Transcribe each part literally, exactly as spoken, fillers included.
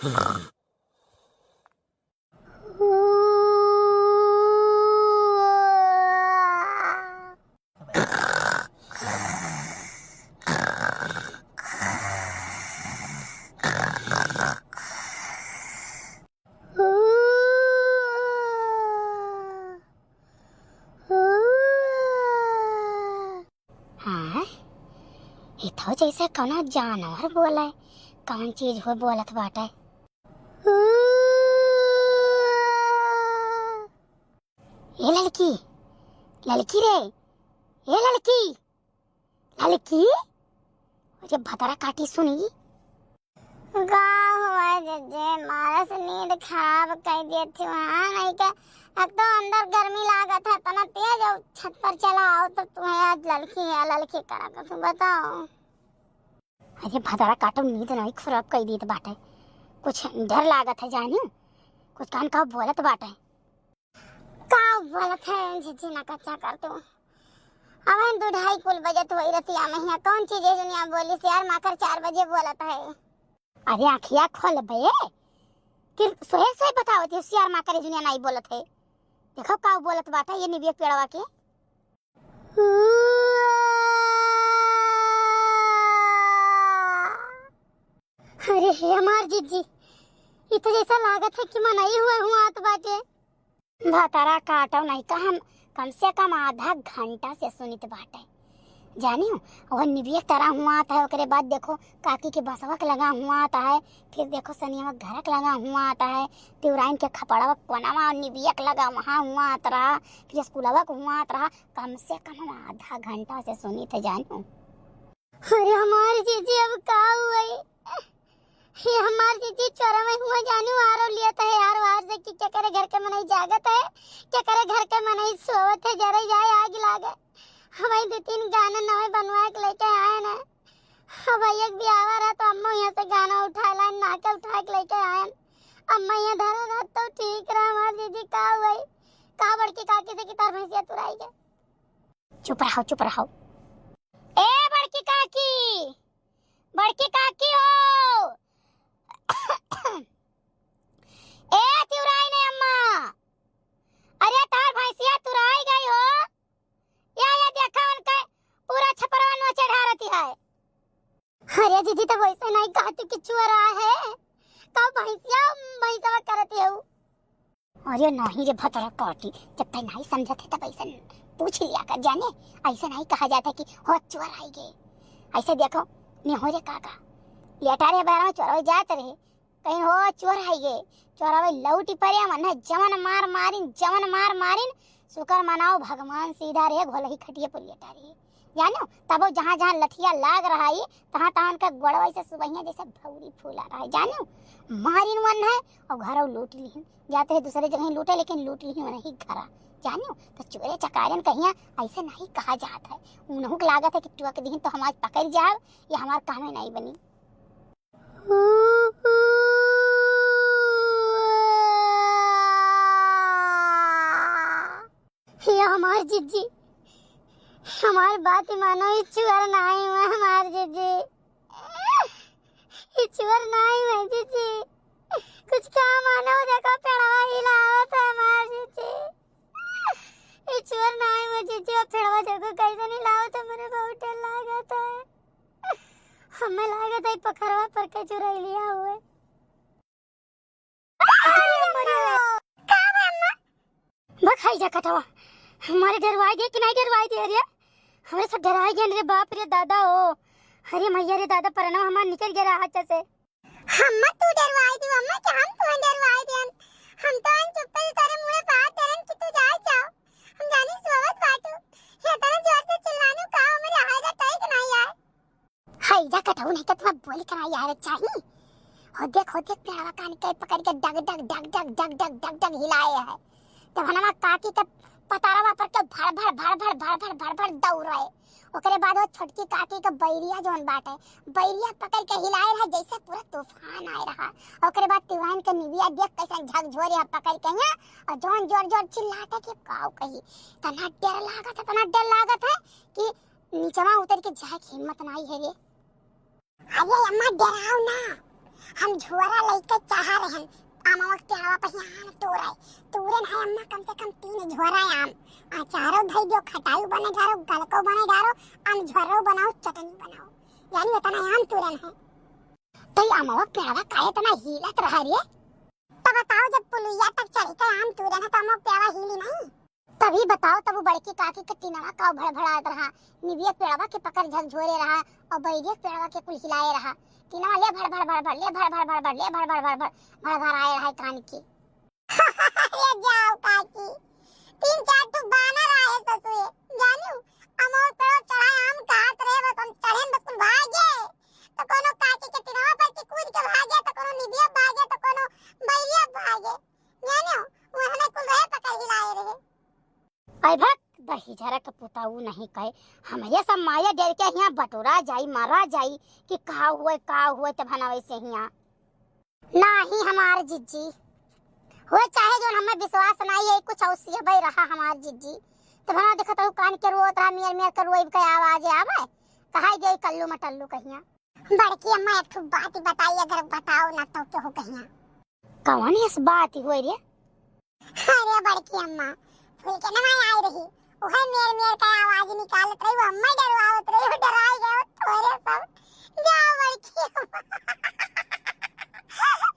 हाँ, ई तो जैसे कौनो जानवर बोले, कौन चीज हो बोलत बाटे। ए ललकी, ललकी रे, ए ललकी, ललकी, अरे भतरा काटी सुनी। का हुआ जीजी, मारे से नींद खराब कर दिए थी वहाँ, नहीं के एक तो अंदर गर्मी लागत है इतना तेज, और छत पर चला आओ तो तुम्हें आज ललकी है, ललकी करा के तू बताओ। अरे भतरा काटो, नींद नहीं खराब कर दी बाटे, कुछ डर लागत है जानी, कुछ कान का बोलत बाटे। का बोलत है जीजी ना कच्चा कर तू। अबहिन दू ढाई कुल बजत होई रतिया में हियाँ। कौन चीज है दुनिया बोली? सियार माकर चार बजे बोलत है। अरे आँखिया खोल बे, कि सोए सोए बतावत है सियार माकर दुनिया नहीं बोलत है। देखो का बोलत बाटा ये निबिया पेड़वा के। अरे हे हमार जीजी, ई तो जैसा लागत है कि मनई हुआ हुआ आत बाटे। भतरा काटो नहीं का, हम कम से कम आधा घंटा से सुनित बाटे। जानी हो, वह निबियक तरह हुआ आता है, ओकरे बाद देखो काकी के बसवा के लगा हुआ आता है, फिर देखो सनिया घरक लगा हुआ आता है, तिवराइन के खपड़वा कोनवा निबियक लगा वहाँ हुआ आता रहा, फिर स्कूलवा के हुआ आता रहा। कम से कम हम आधा घंटा से सुनित है जानी हो। अरे हमार जीजी अब का हुई? ये हमार जीजी चोरवे हुआ जानी, आरो लियत है यार, वार से कि केकरे घर के मनई जागत है, केकरे घर के मनई सोवत है, जरे जाए आग लागे। हमारी दो तीन गाना नवे बनवा के लेके आए ना। अब एक बियाह रहा तो अम्मा यहाँ से गाना उठा लाइन, नाके उठा के लेके आए। अम्मा यहाँ धरा रहा तो ठीक रहा, हमार जीजी का हुई? का बड़की काकी से कि तार भैंसिया तुराई गए। चुप रहो, चुप रहो। ए बड़की काकी, बड़की काकी हो। ए तिवराई ने अम्मा, अरे तार भैंसिया तुराई गई हो। या, या देखा उनके पूरा छपरवा नोचे ढारती है। अरे दीदी, तब वैसे नहीं कहती कि चुअरा है, तब भैंसिया, भैंसवा करती है उ। अरे नहीं रे भतरा काटी, जब तक नहीं समझत है तब ऐसे पूछ लिया कर जाने, ऐसे नहीं कहा जाता कि हो चोर आई गे। ऐसे देखो, निहोरे काका, लेटा रे बारा में चोरवे जात रहे, कहीं हो चोर आई गे, चोरवे लौटी परे, मन जवन मार मारिन, जवन मार मारिन, शुक्र मनाओ भगवान सीधा रहे, घोलही खटिए पर लेटा रहे। जानो, तबो जहाँ जहाँ लठिया लाग रहा है, तहाँ तहाँ उनका गोड़वा ऐसे सुबहिया जैसे भौरी फूला रहा है। जानो, मारिन वन है और घरौ लूट लिहिन। जाते हैं दूसरे जगह लूटे, लेकिन लूट लिहिन वही घरा। जानो, तो चोरे चकारियन कहिया ऐसे नहीं कहा जात है। उनहू के लागत है कि टोक दिहिन तो हम आज पकड़ जाब, ये हमार कामे नहीं बनी। हे हमार जीजी, हमार बात मानो, ई चुअर नाई हुआ हमार जीजी, ई चुअर नाई हुआ जीजी, कुछ का मानो, देखो पेड़वा हिलावत है हमार जीजी, ई चुअर नाई हुआ जीजी, अब पेड़वा देखो कैसे हिलावत है, मेरे बहुत डर लागत है, हमें लागत है पखरवा पर के चुरैलिया हुए। अरे मरे। का बा अम्मा? बक, हई जा कटवा। हमारे डरवाई दे कि नहीं डरवाई दे रे? हमें सब डराई गए रे बाप रे दादा हो। अरे मैया रे दादा, परनवा हमार निकल गया रहा हाथ से। अम्मा तू डरवाई दे, अम्मा क्या हम तुम्हें डरवाई दे? हम तो अन चुप्पे से तेरे मुंह पे हाथ धरन कि तू जाए जाओ। हम जानी सोवत बाटू। ये तरह जोर से चिल्लानू का, मेरे हाय का टाइक नहीं आए। हई जा कटहू, नहीं तो तुम्हें बोली करा यार चाही। हो देख, हो देख, पेड़वा कान के पकड़ के डग डग हिलाए है। तब हनमा काकी के पतारवा पर के भड़ भड़ भड़ भड़ दौड़ रहे। ओकरे बाद वो छोटकी काकी के बैरिया जौन बाटे, बैरिया पकड़ के हिलाए रहा जैसे पूरा तूफान आए रहा। ओकरे बाद तिवाइन के निबिया देख कैसे झकझोरे है पकड़ के यहाँ, और जौन जोर जोर चिल्लाता कि काऊ कही, तना डर लागत है, तना डर लागत है कि नीचवा उतर के जाए के हिम्मत नाई है रे। अरे अम्मा, डराओ ना, हम झोरा लइके चाह रहन, आमवा के पेड़वा पे ही आम तोरे। तोरे ना अम्मा, कम से कम तीन झोरा आम। अचारो धई दियो, खटाई बने डारो, गलको बने डारो, आम झोरो बनाओ, चटनी बनाओ। यानी इतना आम तोरन है। तो ये आमवा के पेड़वा काहे इतना हिलत रहा रे? तब बताओ, जब पुलिया तक चढ़ के आम तोरन है, तो आमवा के पेड़वा हिली नहीं? तभी बताओ, तब वो बड़की काकी के टीनवा का भड़भड़ात रहा, निबिया पेड़वा के पकड़ झकझोरे रहा और बैरिया पेड़वा के कुल हिलाए रहा। टीनवा ले भड़ भड़ भड़ भड़, ले भड़ भड़ भड़ भड़, ले भड़ भड़ भड़ भड़, भड़भड़ाए रहा कान के। ये जाओ काकी, तीन चार ठो बानर आए ससुए, जानियो, अमोर पेड़ो चढ़ाए आम खात रहे, बस हम चढ़े बस भागे, तो कोनो काकी के टीनवा पर के कूद के भागे, तो कोनो निबिया भागे, तो कोनो बैरिया भागे, जानियो, उन्होंने कुल रहे पकड़ हिलाए रहे। अरे भक, दही झरक पुताऊ नहीं कहे, हमरे सब माया डर के हियाँ बटोरा जाई, मारा जाई कि का हुए, का हुए, तब हना वैसे हियाँ। नाही हमार जिज्जी, हो चाहे जोन हमें विश्वास नाही है, कुछ औसियबे रहा हमार जिज्जी। तब हना देखत रहू कान के रोत रहा, मेर मेर के रोई के आवाज आवे, कहाई गई कल्लू मटल्लू कहिया। बड़की अम्मा, एक ठो बात बताई, अगर बताओ ना तो केहू कहिया। कौन इस बात हुए रे? अरे बड़की अम्मा, फुलगेनवा आई रही, उहे मेर मेर का आवाज निकालत रही, वो अम्मा डरवावत रही, वो डराई गए, वो तोरे सब। जाओ बड़की अम्मा,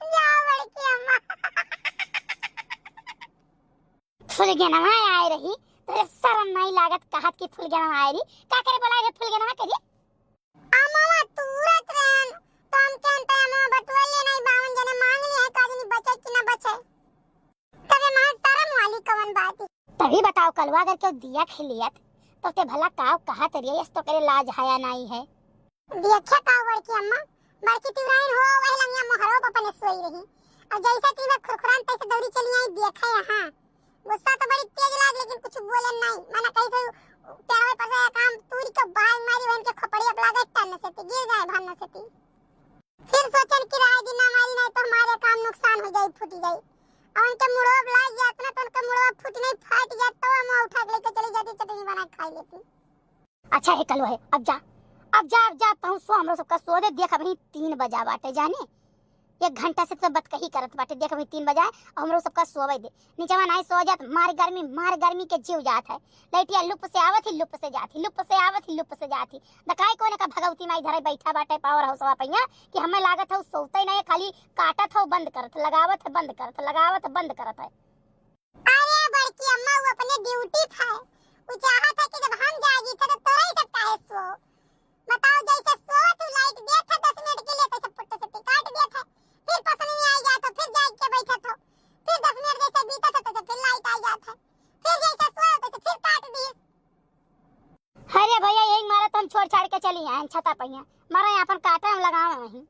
जाओ बड़की अम्मा। फुलगेनवा आई रही, तोरे शर्म नहीं लागत कहत कि फुलगेनवा आई रही? का करे बोला रे फुलगेनवा के रे? अमवा तूरत रहन, तो हम कहन त अमवा बटुआ ले नहीं, बावन जने मांग लिए हैं, का जनी बचे कि ना बचे। तबे मार शर्म वाली कवन बात है? तभी बताओ, कलवा अगर केहू दिया खिलियत, तो ते भला काव कहत रियस, तो करे लाज हया नाई है। दिया खे काव बड़की अम्मा, बड़की तिवराइन हो, वही लंगिया मोहरो पर अपने सोई रही। और जैसे कि मैं खुरखुरान तैसे दौड़ी चली आई, देखा यहाँ। गुस्सा तो बड़ी तेज लाग, लेकिन कुछ बोले नहीं। मना कहीं से पेड़वे पर से काम तूरी के भाई मारी, वहन के खोपड़ी अब लागे टन से ती, गिर जाए भन से ती। फिर सोचन कि राय दिन ना मारी, नहीं तो हमारे काम नुकसान हो जाई, फूट जाई। और उनके मुड़वा लाग गया इतना, तो उनके मुड़वा फूट नहीं, फाट गया, तो हम उठा के लेके चली जाती, चटनी बना के खा लेती। अच्छा है कलवा है, अब जा, अब जा, अब जा, तहूँ सो, हमरो सबका सो दे। देख अभी तीन बजा बाटे जाने, एक घंटा से तो बतकही करत बाटे। देख अभी तीन बजा है, और हमरो सबका सोवे दे। नीचवा नाई सो जात, मार गर्मी, मार गर्मी के जीव जात है। लइटिया लुप से आवत ही, लुप से जात ही, लुप से आवत ही, लुप से जात ही। दकाई कोने का भगवती माई धरे बैठा बाटे पावर हाउसवा पहिया कि हमें लागत है उ सोते नहीं, खाली काटत हो बंद करत, लगावत है बंद करत, लगावत है बंद करत है। अरे बड़की अम्मा, वो अपने ड्यूटी था, वो चाहत है कि जब हम जागी थे तो तोरा ही सब काहे सो। बताओ, जैसे सोवत हूँ, लाइट देत है दस मिनट के लिए, तैसे पुट्टे से काट देत है। फिर पसंद नहीं आई जात हो, फिर जाग के बैठत हो। फिर दस मिनट जैसे बीतत है, तैसे फिर लाइट आई जात है। फिर जैसे सोए, तैसे फिर काट दिए। अरे भैया, यही मारा तो हम छोड़ छाड़ के चली आए छता पहिया। मारा यहाँ अपन काटा हम लगावे वहीं।